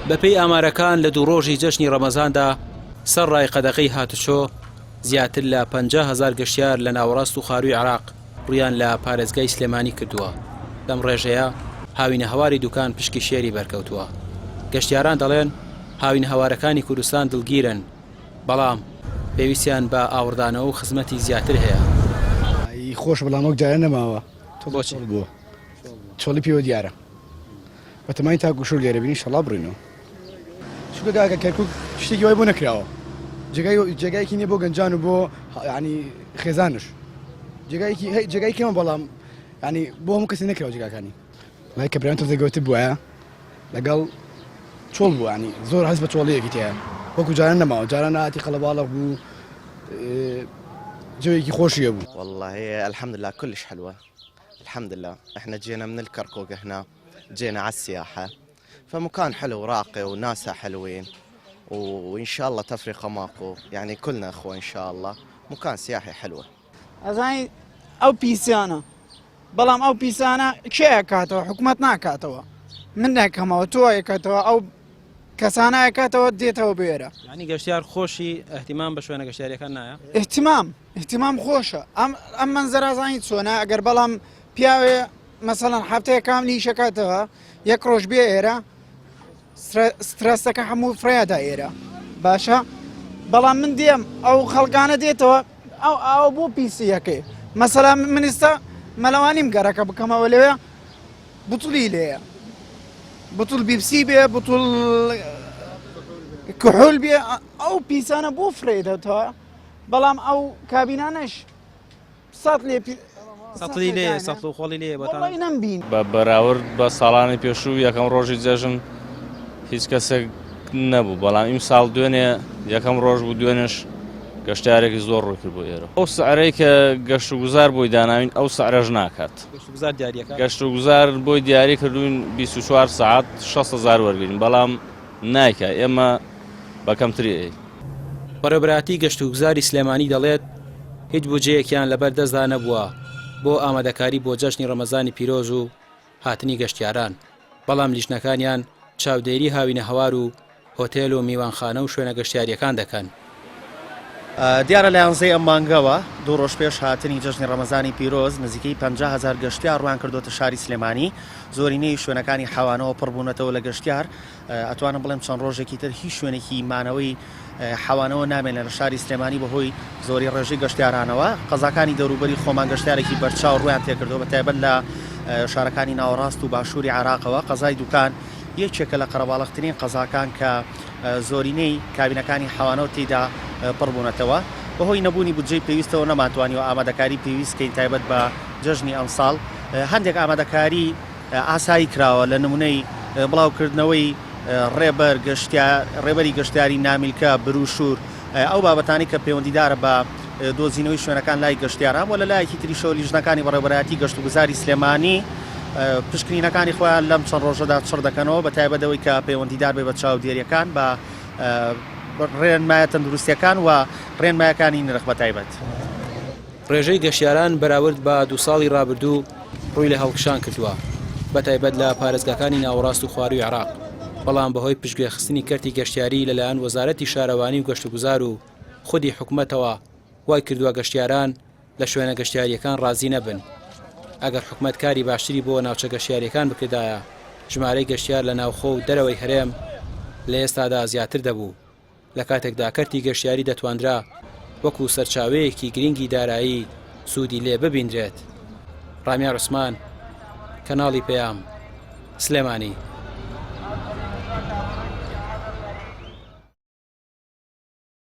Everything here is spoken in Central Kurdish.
بەپێی ئامارەکان لە دوو ڕۆژی جەژنی ڕەمەزاندا سەرڕای قەدەغەی هاتوچۆ زیاتر لە 50 هەزار گەشتیار لە ناوەڕاست و خارووی عێراق ڕوویان لە پارێزگای سلێمانی کردووە، لەم ڕێژەیە هاوینەهەواری دوکان پشکی شێری بەرکەوتووە. گەشتیاران دەڵێن هاوینەهەوارەکانی کوردستان دڵگیرن، بەڵام پێویستیان بە ئاوڕدانەوە و خزمەتی زیاتر هەیە. ی خۆشە بەڵام وەک جاران نەماوە بۆچی؟ چۆڵ بووە چۆڵی پێوە دیارە بەتەمای تاکو شەو لێرە بین ئینشەڵا بڕینەوە. چونکە کاکە کەرکوک شتێکی وای بۆ نەکراوە جێگای جێگایەکی نییە بۆ گەنجان و بۆ ینی خێزانش جێگایکی هەی جێگای کەمە بەڵام ینی بۆ هەموو کەسی نەکراوە جێگاکانی لای کە برایان تۆزێک گەورەتر بوایە لەگەڵ چۆڵ بوو ینی زۆر هەست بە چۆڵیەکی تایە وەکو جاران نەماوە جاران هاتی قەڵەباڵغ بوو جەوێکی خۆشی هەبوو. والله الحمد لله كلش حلوة الحمد لله احنا جينا من الكركوك هنا جينا على السياحة فمكان حلو وراقي وناسها حلوين وان شاء الله تفرقة ماكو يعني كلنا اخوة ان شاء الله مكان سياحي حلوة. ئەزانی ئەو پیسانە بەڵام ئەو پیسانە کێ ئەکاتەوە حکومەت ناکاتەوە من ناکەمەوە تۆ ئەکاتەوە ئەو کەسانە ئەکاتەوە دێتەوە بێرە ینی گەشتیار خۆشی احتیمام بە شوێنە گەشتیاریەکان نایە احتیمام احتیمام خۆشە ئەم ئەم منزەرازانی چۆنە ئەگەر بەڵام پیاوێ مەسەڵەن هەفتەیە کام لیشەکاتەوە یەک ڕۆژ بێ ئێرە سترەسەکە هەموو فرەیادا ئێرە باشە بەڵام من دێم ئەو خەڵکانە دێتەوە ئەو ئاوە بۆ پیسیەکەی مەسەلا منیستا مەلەوانیم گەڕەکە بکەمەوە لەوێ بوتڵی لێیە بوتڵ بیپسی بێ بوتڵ کحول بێ ئەو پیسانە بۆ فرێدەتەوە بەڵام ئەو کابینانەش سەتڵی سەتڵی لێیە سەتڵ و خۆڵی لێیە بەتان وەڵی نەمبین. بە بەراورد بە ساڵانی پێشوو یەکەم ڕۆژی جەژن هیچ کەسێک نەبوو بەڵام ئیمساڵ دوێنێ یەکەم ڕۆژ بوو دوێنێش گەشتارێکی زۆر ڕووی کرد بۆ ئێرە ئەو سعرەی کە گەشت و گوزار بۆی داناوین ئەو سعرەش ناکات گەشت و گوزار دیاریەکە گەشت و گوزار بۆی دیاری کردوین 24 ساعت 6 هزار وەرگین بەڵام نایکا ئێمە بە کەمتری ئەی. بەڕێوەبەرایەتی گەشتوگوزاری سلێمانی دەڵێت، هیچ بودجەیەکیان لەبەر دەستدا نەبووە بۆ ئامادەکاری بۆ جەژنی ڕەمەزانی پیرۆز و هاتنی گەشتیاران، بەڵام لیژنەکانیان چاودێری هاوینەهەوار و هۆتێل و میوانخانە و شوێنە گەشتیارییەکان دەکەن. دیارە لە یانزەی ئەم مانگەوە دوو ڕۆژ پێش هاتنی جەژنی ڕەمەزانی پیرۆز نزیکەی 50 هەزار گەشتیار ڕوویان کردۆتە شاری سلێمانی، زۆرینەی شوێنەکانی حەوانەوە پڕ بوونەتەوە لە گەشتیار، ئەتوانم بڵێم چەند ڕۆژێکی تر هیچ شوێنێکی مانەوەی حەوانەوە نامێنێت لە شاری سلێمانی بەهۆی زۆری ڕێژەی گەشتیارانەوە قەزاکانی دەوروبەری خۆمان گەشتیارێکی بەرچاو ڕویان تێکردەوە بە تایبەت لە شارەکانی ناوەڕاست و باشووری عێراقەوە قەزای دوکان یەکێکە لە قەرەباڵغترین قەزاکان کە زۆرینەی کابینەکانی حەوانەوە تێیدا پڕبوونەتەوە بەهۆی نەبوونی بودجەی پێویستەوە نەمانتوانیوە ئامادەکاری پێویست کەین تایبەت بە جەژنی ئەمساڵ هەندێک ئامادەکاری ئاسایی کراوە لە نمونەی بڵاوکردنەوەی ڕێبەر گەشتیار ڕێبەری گەشتیاری نامیلکە بروشور ئەو بابەتانەی کە پەیوەندیدارە بە دۆزینەوەی شوێنەکان لای گەشتیاران و لە لایەکی تریشەوە لیژنەکانی بەڕێوەبەرایەتی گەشتوگوزاری سلێمانی پشکنینەکانی خۆیان لەم چەند ڕۆژەدا چڕ دەکەنەوە بە تایبەت ئەوەی کە پەیوەندیدار بێ بە چاودێریەکان بە ڕێنمایە تەندروستیەکان و ڕێنمایەکانی نرخ بە تایبەت. ڕێژەی گەشتیاران بەراورد بە دوو ساڵی ڕابردوو ڕووی لە هەڵکشان کردووە، بەتایبەت لە پارێزگاکانی ناوەڕاست و خوارووی عێراق، بەڵام بەهۆی پشتگوێخستنی کەرتی گەشتیاری لەلایەن وەزارەتی شارەوانی و گەشتوگوزار و خودی حکومەتەوە وایکردووە گەشتیاران لە شوێنە گەشتیارییەکان ڕازی نەبن. ئەگەر حکومەت کاری باشتری بۆ ناوچە گەشتیارییەکان بکردایە، ژمارەی گەشتیار لە ناوخۆ و دەرەوەی هەرێم لە ئێستادا زیاتر دەبوو. لە کاتێکدا کەرتی گەشتیاری دەتوانرا وەکو سەرچاوەیەکی گرنگی دارایی سوودی لێ ببینرێت. ڕامیار عوسمان، کەناڵی پەیام، سلێمانی.